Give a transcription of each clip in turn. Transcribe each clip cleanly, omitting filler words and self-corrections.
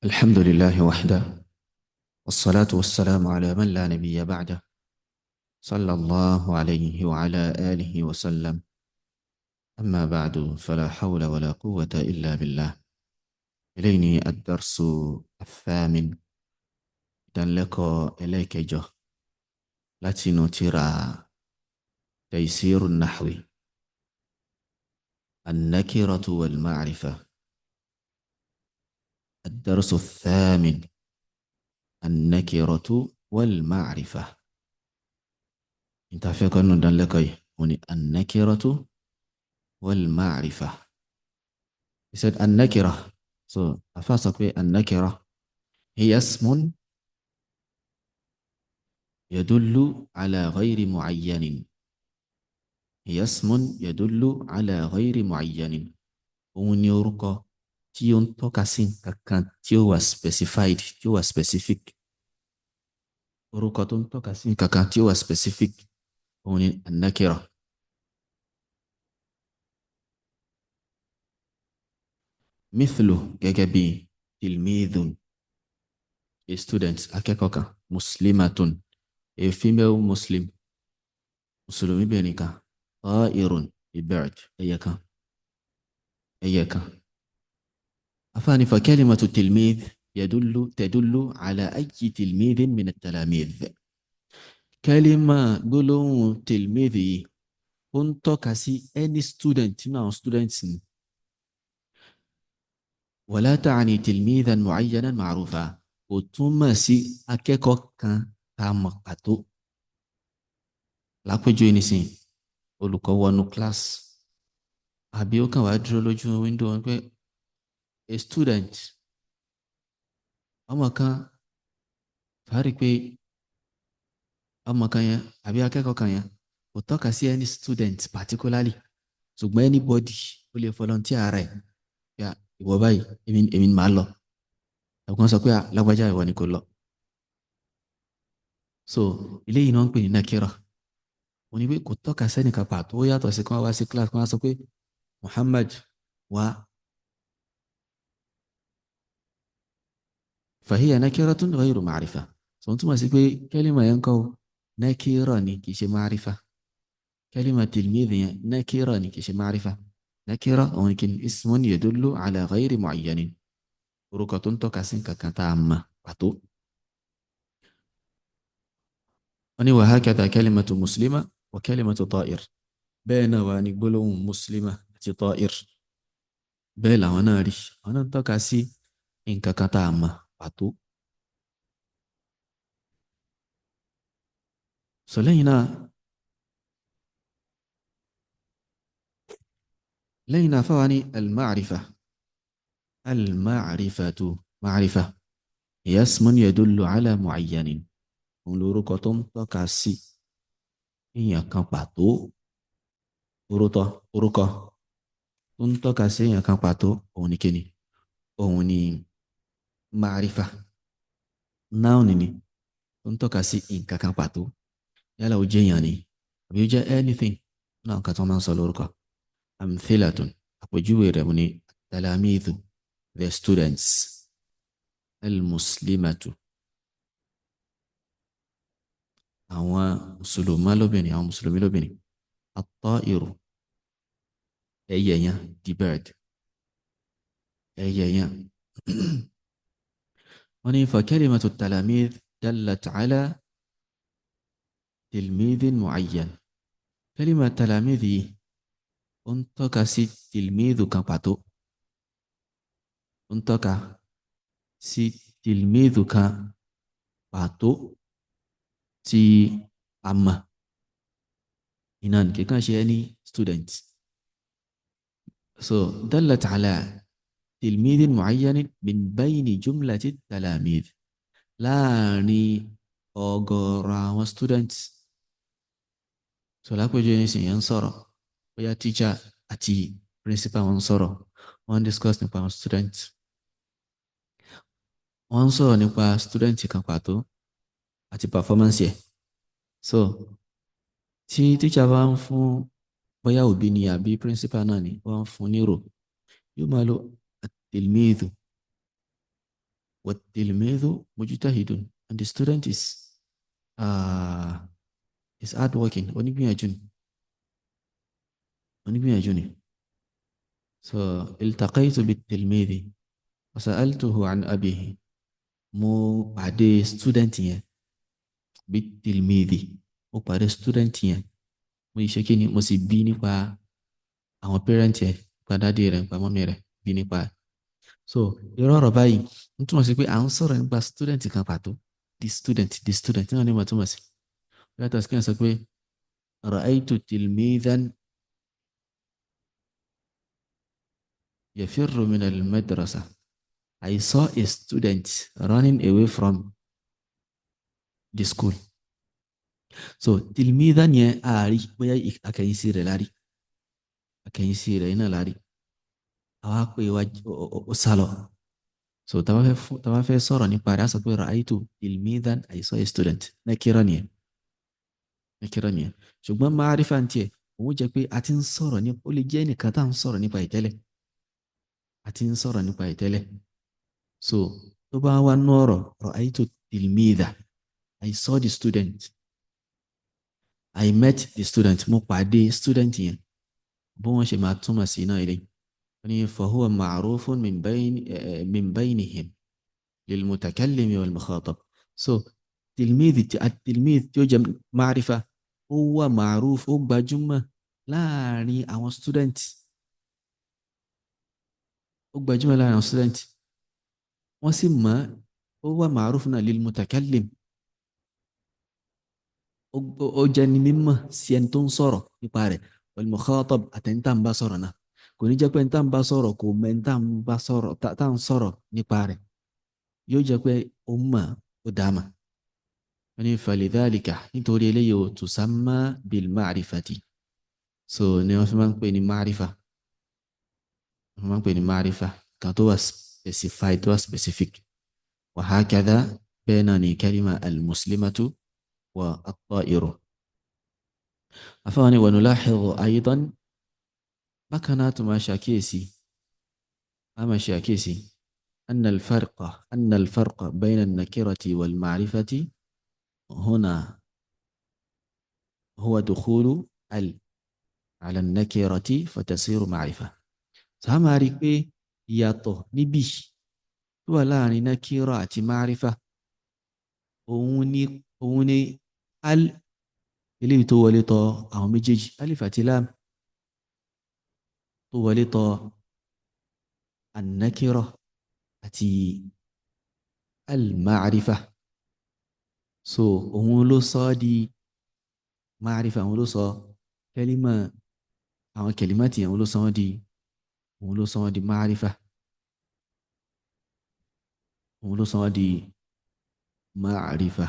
الحمد لله وحده، والصلاة والسلام على من لا نبي بعده، صلى الله عليه وعلى آله وسلم. أما بعد، فلا حول ولا قوة إلا بالله. إليني الدرس الثامن ìdánilẹ́kọ̀ọ́ ẹlẹ́ẹ̀kẹjọ láti inú tírà تيسير النحو، النكرة والمعرفة. الدرس الثامن، النكرة والمعرفة. انت fẹ́ kọ́ nínú ìdánilẹ́kọ̀ọ́ yìí òun ni النكرة والمعرفة. He said النكرة. So àfáà sọ pé النكرة هي اسم يدل على غير معين. هي اسم يدل على غير معين. Òun ni orúkọ tí ó ń tọ́ka sí nǹkan kan tí ó wà specified, tí ó wà specific. Orúkọ tó ń tọ́ka sí nǹkan kan tí ó wà specific òun ni an-nakira. Mithlu, gẹ́gẹ́ bí tilmidhun, a student, akẹ́kọ̀ọ́ kan, muslimatun, a female muslim, mùsùlùmí bìnrin kan, ta'irun, a bird, ẹyẹ kan, ẹyẹ kan. Afáàní fa kalimatu tilmidh yadullu tadullu ala ayyi tilmidhin min at-talamidh. Kẹ́límà gbólóhùn tilmidh yìí ó ń tọ́ka sí any student nínú àwọn students ni. Wala ta'ni tilmidhan mu'ayyanan ma'rufa, kò túmọ̀ sí akẹ́kọ̀ọ́ kan tá a mọ̀ pàtó. Lápèjúwe nísìnyí, olùkọ́ wọnú class àbí ó kàn wá dúró lójú window wọn pé a student, ọmọ kan, fàárí pé ọmọ kan yẹn àbí akẹ́kọ̀ọ́ kan yẹn kò tọ́ka sí any student particularly, ṣùgbọ́n anybody ó lè volunteer rẹ̀ yà, ìwọ báyìí, èmi ni màá lọ. Ẹ̀gbọ́n sọ pé lágbájá, ìwọ ni kò lọ. So eléyìí náà ń pè ní nakira. Wọ́n ní pé kò tọ́ka sẹ́nìkan pàtó, ó yàtọ̀ sí kí wọ́n wá sí class kí wọ́n sọ pé Muhammad wá. Fahiya nakiratun ghayru ma'rifa. So n túmọ̀ sí pé kẹ́límà yẹn kọ́ nakira ni, kì í ṣe ma'rifa. Kẹ́límà tilmidh yẹn nakira ni, kì í ṣe ma'rifa. Nakira òun kì í ismun yadullu ala ghayri mu'ayyanin, orúkọ tó ń tọ́ka sí nǹkan kan tá a mọ̀ pàtó. Wọ́n ní wa hakadha kalimatu muslima wa kalimatu ta'ir. Bẹ́ẹ̀ náà wà ní gbólóhùn muslima àti ta'ir, bẹ́ẹ̀ làwọn náà rí, àwọn náà ń tọ́ka sí nǹkan kan tá a mọ̀ pàtó. Sọ lẹ́yìn náà, lẹ́yìn náà fáwa ní al-ma'rifa. Al-ma'rifatu, ma'rifa hiya ismun yadullu ala mu'ayyanin, òun lorúkọ tó ń tọ́ka sí èèyàn kan pàtó. Orúkọ tó ń tọ́ka sí èèyàn kan pàtó òun ni kíni? Òun ni ma'rifa. Noun ni tó ń tọ́ka sí nǹkan kan pàtó, yálà ó jẹ́ èèyàn ni àbí ó jẹ́ anything náà, nǹkan tó máa ń sọ lórúkọ. Amthilatun, àpèjúwe rẹ̀ ni talamidhu, the students, al-muslimatu, àwọn mùsùlùmá lóbìnrin, àwọn mùsùlùmí lóbìnrin, at-ta'iru, ẹyẹ yẹn, the bird, ẹyẹ yẹn. Wọ́n ní fa kalimatu talamidh dallat ala tilmidhin mu'ayyan. Kalima talamidh yìí ó ń tọ́ka sí tilmidhu kan pàtó, ó ń tọ́ka sí tilmidhu kan pàtó tí a mọ̀ iná ní kíkàn ṣe any student. So dallat ala tilmidhin mu'ayyanin min bayni jumlati talamidh, láàrin ọ̀gọ̀ọ̀rọ̀ àwọn students. So lápèjúwe nísìnyí, ń sọ̀rọ̀, bóyá teacher àti principal wọn ń sọ̀rọ̀, wọ́n ń discuss nípa àwọn students, wọ́n ń sọ̀rọ̀ nípa student kan pàtó àti performance yẹ. So tí teacher bá ń fún, bóyá òbí ni àbí principal náà ni, wọ́n ń fún nírò, yóò máa lo at-tilmidhu. Wat-tilmidhu mujtahidun, and the student is hardworking, onígbìyànjú ni, onígbìyànjú ni. So iltaqaytu bit-tilmidhi wa sa'altuhu an abihi, mo pàdé student yẹn, bit-tilmidhi, mo pàdé student yẹn, mo ṣe kí ni, mo sì bí nípa àwọn parent yẹn, nípa dádì rẹ̀, nípa mọ́mí rẹ̀, bí nípa. So irú ọ̀rọ̀ báyìí ń túmọ̀ sí pé à ń sọ̀rọ̀ nípa student kan pàtó, the student, the student náà ni mo túmọ̀ sí. Yàtọ̀ sí kí n sọ pé ra'aytu tilmidhan yafirru min al-madrasa. I saw a student running away from the school. So tilmidhan yẹn àárí bóyá àkẹ́yìnsí rẹ̀ lárí, àkẹ́yìnsí rẹ̀ iná lárí, àwa pé wá ó sálọ. So tá bá fẹ́ sọ̀rọ̀ nípa rẹ̀, a sọ pé ra'aytu tilmidhan, I saw a student. Nakira nìyẹn, nakira nìyẹn. Ṣùgbọ́n ma'arifa ń tiẹ̀, òun jẹ́ pé a ti ń sọ̀rọ̀ nípa, ó lè jẹ́ ẹnìkan tá à ń sọ̀rọ̀ nípa ìtẹ́lẹ̀, a ti ń sọ̀rọ̀ nípa ìtẹ́lẹ̀. So tó bá wá nú ọ̀rọ̀ ra'aytu tilmidha, I saw the student, I met the student, mo pàdé student yẹn. Bó wọ́n ṣe máa túmọ̀ sí náà ilé ní fahuwa ma'rufun min baynihim lilmutakallimi wal mukhatab. So tilmidhi at-tilmidh tí ó jẹ́ ma'rifa, ó wà ma'ruf, ó gbajúmọ̀ láàrin àwọn student, ó gbajúmọ̀ láàrin àwọn student, wọ́n sì mọ̀, ó wà ma'ruf náà lilmutakallim, ó jẹ́ ní mímọ̀ sí ẹni tó ń sọ̀rọ̀ nípa rẹ̀, wal mukhatab, àtẹni tá ń bá sọ̀rọ̀ náà. Kò ní jẹ́ pé ẹni tá ń bá sọ̀rọ̀ kò mọ ẹni tá ń bá sọ̀rọ̀, tá ń sọ̀rọ̀ nípa rẹ̀, yóò jẹ́ pé ó mọ̀, ó dáa mà. Wọ́n ní falidhalika, nítorí eléyìí ó tusamma bil ma'rifati. So ni wọ́n fi máa ń pè ní ma'rifa, wọ́n máa ń pè ní ma'rifa kan tó wà specified, tó wà specific. Wa hakadha, bẹ́ẹ̀ náà ni kalima al-muslimatu wa at-ta'iru. Afáwọn ni wa nulahidhu aydan, bákan náà tó máa ṣàkíyèsí, a máa ṣe àkíyèsí anna al-farqa bayna an-nakirati wal-ma'rifati huna huwa dukhulu al ala an-nakirati fatasiru ma'rifa. So a máa rí pé ìyàtọ̀ níbí tó wà láàrin nakira àti ma'rifa, òun ni al eléyìí tó wọlé tọ̀ àwọn méjèèjì, alif àti lam tó wọlé tọ̀ an-nakira àti al-ma'rifa. So òun ló sọ ọ́ di ma'rifa, òun ló sọ kẹ́límà, àwọn kẹ̀límàtì, òun ló sọ wọ́n di, òun ló sọ wọ́n di ma'rifa, òun ló sọ wọ́n di ma'rifa.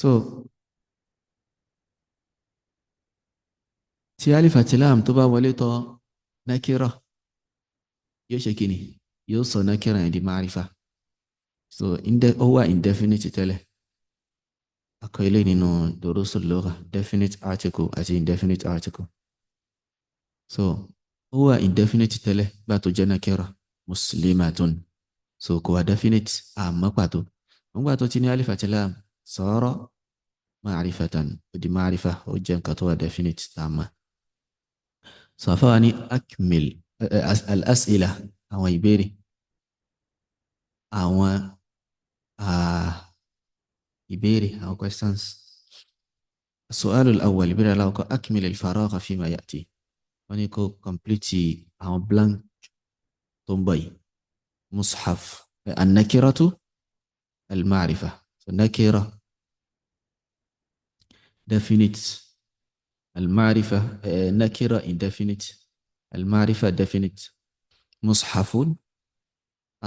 So tí alif àti lam tó bá wọlé tọ̀ nakira, yóò ṣe kíni, yóò sọ nakira yẹn di ma'rifa. So ó wà indefinite tẹ́lẹ̀, akọ ilé nínú durusul lugha, definite article àti indefinite article. So ó wà indefinite tẹ́lẹ̀ gbà tó jẹ́ nakira, muslimatun. So kò wà definite, àmọ́ pàtó nígbà tó ti ní alif àti lam, sara ma'rifatan, ó di ma'rifa, ó jẹ́ nǹkan tó wà definite tá a mọ̀. So àfáwa ní akmil al-as'ila, àwọn ìbéèrè, àwọn ìbéèrè, àwọn questions. As-su'al al-awwal, ìbéèrè aláwọ̀kọ́, akmil al-faragha fima ya'ti. Wọ́n ní kó complete àwọn blank tó ń bọ̀ yìí. Mushaf, an-nakiratu al-ma'rifa. So nakira definite, al-ma'rifa, nakira indefinite, al-ma'rifa definite. Mushafun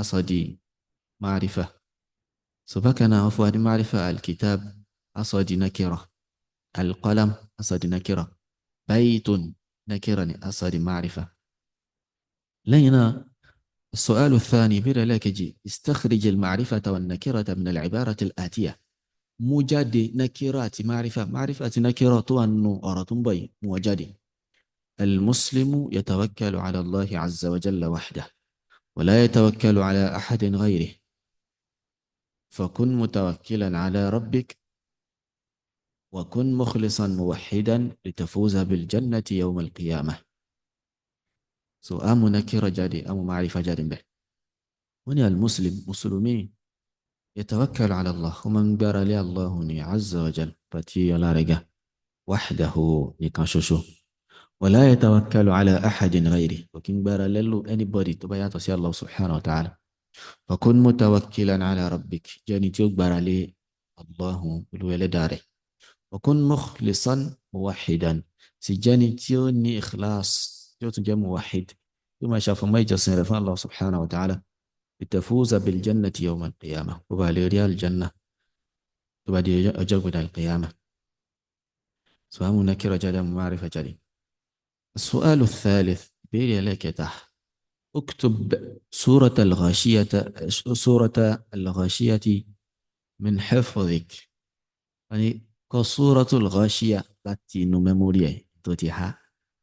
asadi ma'rifa. So bákan náà wọ́n fún wa ní ma'rifa, al-kitab asadi nakira, al-qalam asadi nakira, baytun nakira ni asadi ma'rifa. Lẹ́yìn náà السؤال الثاني، بير لكجي، استخرج المعرفة والنكرة من العبارة الآتية. Mú jáde nakira àti ma'rifa, ma'rifa àti nakira tó wà nínú ọ̀rọ̀ tó ń bọ̀ yìí, mú wọn jáde. المسلم يتوكل على الله عز وجل وحده ولا يتوكل على أحد غيره، فكن متوكلا على ربك وكن مخلصا موحدا لتفوز بالجنة يوم القيامة. So amu nakira jáde, amu ma'rifa jáde ńbẹ̀. Wọ́n ní al-muslim, mùsùlùmí, yatawakkalu ala Allah, ó máa ń gbára lé Allahu ní azza wa jal, pàtí ọlá rẹ̀ ga, wahdahu, nìkan ṣoṣo, wala yatawakkalu ala ahadin ghayrihi, kò kí ń gbára lẹ́lò anybody tó bá yàtọ̀ sí Allah subhanahu wa ta'ala. Fakun mutawakkilan ala rabbik, jẹ́ni tí ó gbára lé Allahu, olú ẹlẹ́dàá rẹ̀. Wa kun mukhlisan muwahhidan, sì jẹ́ni tí ó ní ikhlas, tí ó tún jẹ́ muwahhid, tí ó máa ṣàfọ̀mọ́ ìjọsìn rẹ̀ fún Allah subhanahu wa ta'ala. Litafuza bil jannati yawm al-qiyamah, kó bá lè rí aljanna tó bá di ọjọ́ gbọdọ̀ al-qiyamah. So àmú nakira jáde, àmú ma'rifa jáde. السؤال الثالث، بيري لك تح اكتب سورة الغاشية، سورة الغاشية من حفظك، يعني كسورة الغاشية láti inú memory ẹ̀ tó ti há.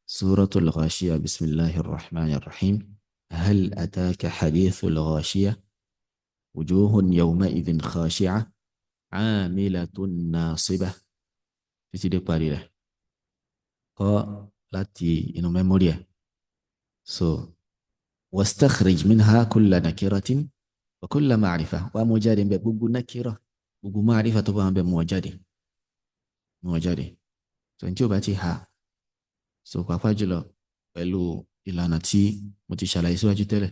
سورة الغاشية. بسم الله الرحمن الرحيم. هل أتاك حديث الغاشية؟ وجوه يومئذ خاشعة عاملة ناصبة، títí dé parí rẹ̀. Kọ́ láti inú memory ẹ̀. So واستخرج منها كل نكرة وكل معرفة، wàá mú jáde ńbẹ gbogbo nakira, gbogbo ma'rifa tó bá ń bẹ, mú ọ jáde, mú ọ jáde. So ní tí o bá ti ha, so pàápàá jùlọ pẹ̀lú ìlànà tí mo ti ṣàlàyé síwájú tẹ́lẹ̀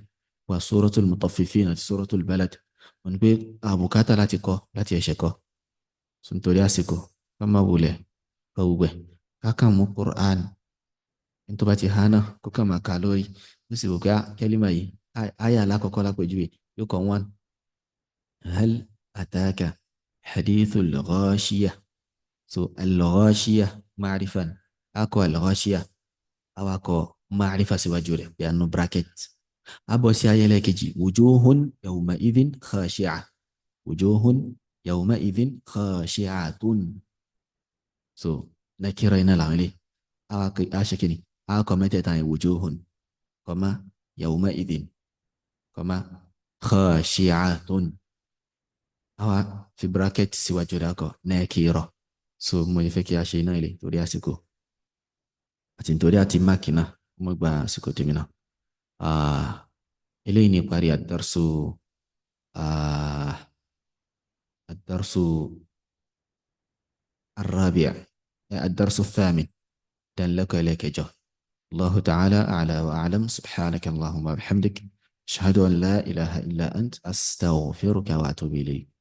wà Suratul Mutaffifin àti Suratul Balad, wọn ni pé àbùkátà láti kọ́ láti ẹ̀ṣẹ̀ kọ́. So nítorí àsìkò, ká má wulẹ̀ kọ́ gbogbo ẹ̀, ká kàn mú Qur'an ní tó bá ti há náà, kó kàn máa kà lórí, ó sì wò pé kẹ́límà yìí, àyà alákọ̀ọ́kọ́ lápèjúwe yóò kọ́ one, hal ataka hadithul ghashiya. So al-ghashiya ma'rifan, akọ al-ghashiya, awakọ̀ ma'rifa síwájú rẹ̀ bí anú bracket. Abọ́ sí ayé lẹ́ẹ̀kejì, wujuhun yawma idhin khashi'a, wujuhun yawma idhin khashi'atun. So nakira iná làwọn ilé aṣèkìní akọ mẹ́tẹ̀ẹ̀ta yẹn, wujuhun comma yawma idhin comma khashi'atun, àwa fi bracket síwájú rẹ̀, akọ nakira. So mo fẹ́ kí a ṣe iná ilé torí àsìkò àti nítorí àti máàkì náà, mo gba àsìkò tèmi náà. Eléyìí ní ìparí الدرس الرابع، الدرس الثامن، ìdánilẹ́kọ̀ọ́ ẹlẹ́kẹjọ. الله تعالى أعلى وأعلم. سبحانك اللهم وبحمدك، أشهد أن لا إله إلا أنت، أستغفرك وأتوب إليك.